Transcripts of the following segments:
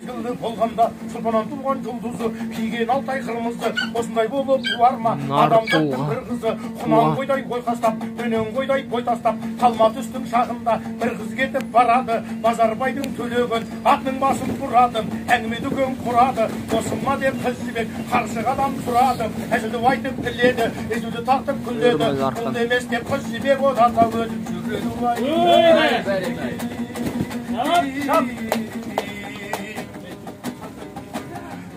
Болғанда шолпаннан туған жұлдызы киген алтай қырмызы осындай болып туар ма адамзаттың бір қызы құнан қойдай ойқастап дөнен қойдай бой тастап талма түстің шағында бір қыз кетіп барады Базарбайдың Төлеген атының басын бұрады әңгіме дүкен құрады осы ма деп қыз Жібек қаршығадан сұрады әзілді айтып іледі езуді тартып күледі бұл емес деп қыз Жібек одан да өтіп жүреді.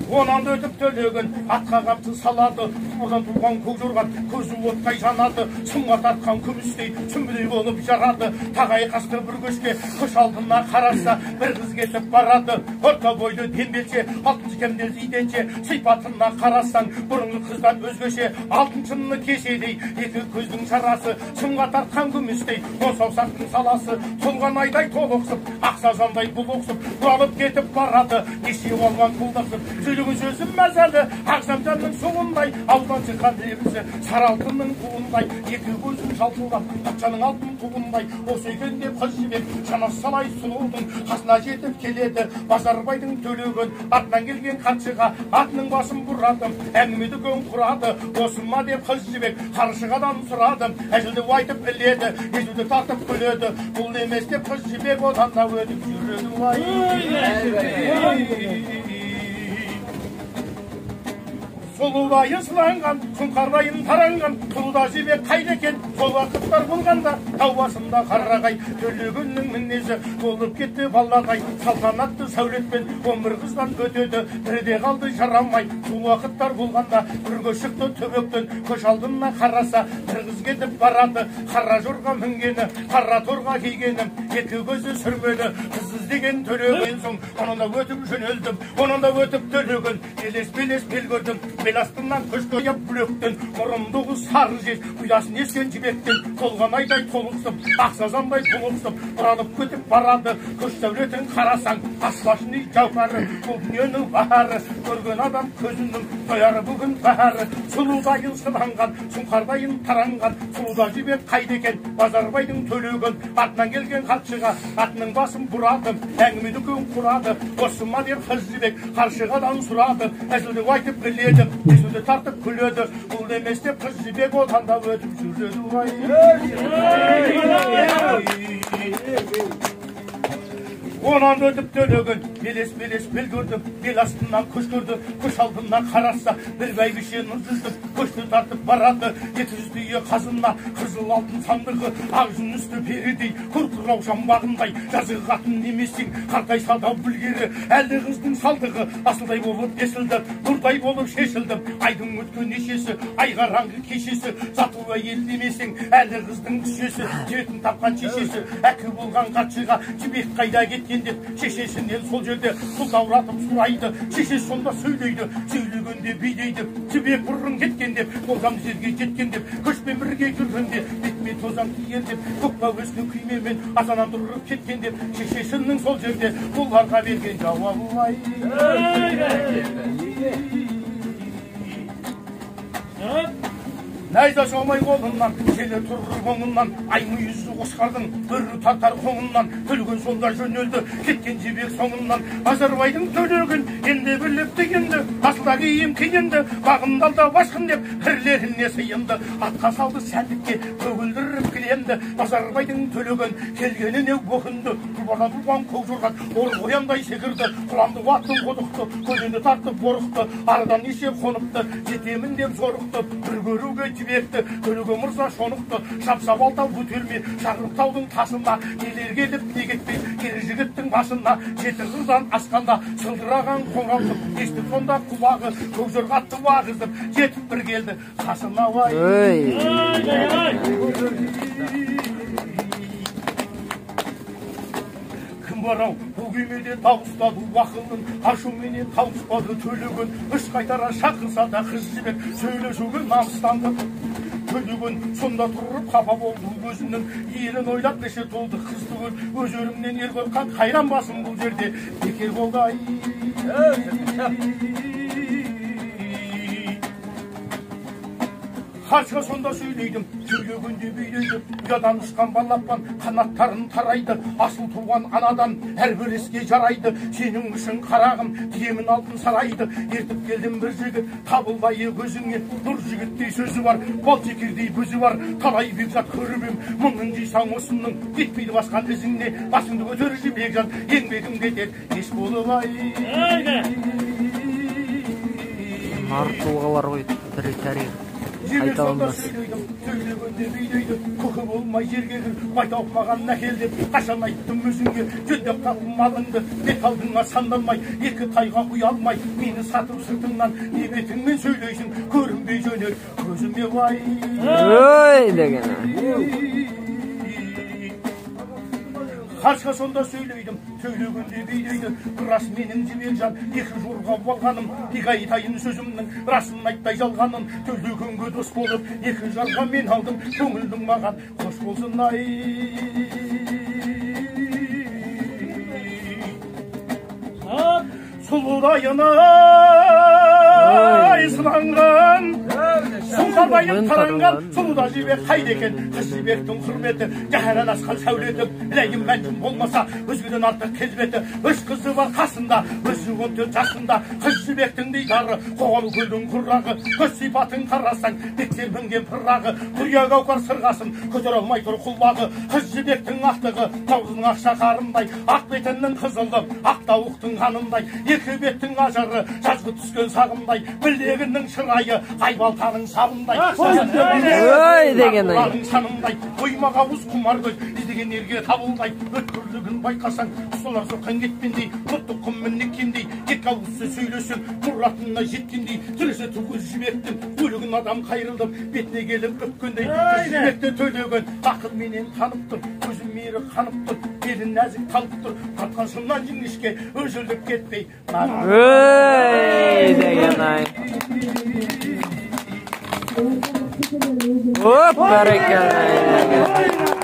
Онан өтіп Төлеген атқа қамшы салады, тұлпардан туған көк жорған көзі оттай жанады, сымға тартқан күмістей сүмбілей болып жарады. Тағай қасты бір көшке көш алдына қараса бір қыз кетіп барады, орта бойлы дембелше алтыншы кемдер жиденше, сипатына қарасаң бұрынғы қыздан өзгеше, алтыншыны кешедей екі көздің шарасы, сымға тартқан күмістей он саусақтың саласы, толған айдай толықсып ақ сазандай бұлықсып бұралып кетіп барады, неше алған құлдықсып. Сөйлеген сөзім мәзәлі, ақ замзамның суындай, аудан шыққан лебізі сары алтынның буындай, екі көзім жалтылдап патшаның алтын туындай. Осы екен деп қыз Жібек шана салай сұлудың қасына жетіп келеді. Базарбайдың Төлеген артынан келген хатшыға атының басын бұрады, әңгіме дүкен құрады. Осы ма деп қыз Жібек қаршығадан сұрады, әзілді айтып іледі, езуді тартып күледі. Бұл емес деп қыз Жібек одан да өтіп жүреді. Сұлудайын сыланған, сұңқардайын таранған, сұлуда Жібек қайда екен, сол уақыттар болғанда, тау басында қарағай, Төлегеннің мінезі болып кетті баладай, салтанатты сәулетпен 11 қыздан өтеді, бірі де қалды жарамай. Сол уақыттар болғанда, бірге шықты төбектен, көш алдына қараса, бір қыз кетіп барады, қара жорға мінгені, қара торға кигені, екі көзі сүрмелі, қыз іздеген Төлеген соң, онан да өтіп жөнелдім, онан да өтіп Төлеген, елес-белес бел көрдім, бел астынан көш қойып бүлектен, мұрындығы сары жез, құйдасын ескен жібектен, толған айдай толықсып, ақ сазандай толықсып, бұралып кетіп барады. Көш сәулетін қарасаң, аспашыны жауһары, бұл дүниенің баһары, көрген адам көзінің тояры бүгін баһары. Сұлудайын сыланған, сұңқардайын таранған, сұлуда Жібек қайда екен, Базарбайдың Төлеген артынан келген хатшыға атының басын бұрады, әңгіме дүкен құрады. Осы ма деп қыз Жібек қаршығадан сұрады, әзілді айтып іледі, езуді тартып күледі. Бұл емес деп қыз Жібек одан да өтіп жүреді. Онан өтіп Төлеген белес-белес бел көрді, бел астынан көш көрді, көш алдына қараса бір бәйбіше нұр жүзді көшті тартып барады. 700 түйе қазына, қызыл алтын сандығы, ақ жүністі перідей, көркі раушан бағындай, жазығы қатын емессің, қартайса да білгері, әлі қыздың салдығы, асылдай болып есілді, нұрдай болып шешілді. Айдың өткен нешесі, ай қараңғы кешесі, зату әйел демесең, әлі қыздың мүшесі, жетін тапқан шешесі, әкі болған хатшыға Жібек қайда кеткен деп шешесінен сол жерде сылтауратып сұрайды. Шешесі сонда сөйлейді, сөйлегенде бүйдейді, Жібек бұрын кеткен деп, болжам жерге жеткен деп, көшпен бірге жүргенде бетіме тозаң тиер деп, көкбау өсті күймемен азанан тұрып кеткен деп, шешесінің сол жерде бұларға берген жауабы ай. Найза соғмай қолынан, желі тұрыр оңынан, ай мүйізі қошқардың бүрі тартар қоңынан, Төлеген сонда жөнелді, кеткен Жібек соңынан. Базарбайдың Төлеген енді біліпті енді, асылда киім киінді, бағымды алда басқын деп, кірлеріне сыйынды. Атқа салды сәндікке, көгілдіріп кілемді, Базарбайдың Төлеген келгеніне өкінді. Тұлпардан туған көк жорған, ор қояндай секірді, құланды аттың қодықты, көлені тартып борықты, арыдан неше қоныпты, жетемін деп зорықты, бір көруге Жібекті, Төлеген мырза шонықты, шапса балта көтерме, шақырып таудың тасына, нелер келіп не кетпей, ер жігіттің басына, жеті қырдан асқанда, сылдыраған қоңыраусып, естіп сонда құлағы, көк жорға атты ағызып, жетіп бір келді қасына. Ой! Кім бар ау, бұл күймеде дауыстады уақылын, ашуменен тауыспады Төлеген, үш қайтара шақырса да қыз Жібек сөйлесуге намыстанды. Төлеген сонда тұрып қапа болды өзінің, елін ойлап неше толды қыз түгіл, өз өлімнен ер қорыққан қайран басым бұл жерде бекер болды ай. Қаршыға сонда сөйлейдім, сөйлегенде бүйдейді, ұядан ұшқан балапан қанаттарын тарайды, асыл туған анадан әрбір іске жарайды, сенің үшін қарағым, тиемін алтын сарайды, ертіп келдім бір жігіт, табылбайы көзіңе, нұр жігіттей сөзі бар, бал шекердей көзі бар, талай бекзат көріп ем, мұңын жисаң осының, кетпейді басқан ізіңне, басыңды көтер Жібекжан, еңбегім кетер, еш болып ай. Нар тұлғалар ғой, тірі тарих. Жібек сонда сөйлейдім, сөйлегенде бүйдейді, көкі болмай жерге кір, байтауық маған әкел деп, қашан айттым өзіңе, жөндеп таптым малыңды, бет алдыңа сандалмай, екі тайға ұялмай, мені сатып сыртыңнан, не бетіңмен сөйлейсің, көрінбей жөнел, көзіме вай. Ой деген. Қаршыға сонда сөйлейдім, сөйлегенде бүйдейді, рас менің Жібекжан, екі жорға болғаным, тек айтайын сөзімнің, расын айтпай жалғанын, Төлегенге дос болып, екі жарға мен алдым, көңілдің маған қош болсын ай. Сұлудайын ай сыланған, сұңқарбайын таранған, сұлуда жібек қайда екен, қыз жібектің құрметі, жаһаннан асқан сәулеті, ләйім мәнжім болмаса, өзгеден артық келбеті, үш қызы бар қасында, өзі 14 жасында, қыз жібектің дидары, қоғалы көлдің құррағы, көз сипатын қарасаң, бектер мінген пырағы, құя гауһар сырғасын, көтере алмай тұр құлбағы, қыз жібектің ақтығы, таудың ақша қарындай, ақ бетінің қызылы, ақ тауықтың қанындай, екі беттің ажары, жазғы түскен сағымдай, білегінің шырайы, айбалтаның сабындай, Ой деген ай. Санындай, оймақ ауыз құмар көз, іздеген ерге табылдай, өткірлігін байқасаң, ұсталар соққан кетпендей, тұтқын мінеккендей, екі ауыз сөз сөйлесең, мұратына жеткендей, тірісі түгел жібектің, өлігін адам қайырылдым, бетіне келіп өпкендей, қыз жібекті Төлеген, ақылменен танып тұр, көзім мейірі қанып тұр, белі нәзік талып тұр, тартқан шымнан жіңішке, үзіліп кетпей. Ой деген ай. Оп, бәрекелді.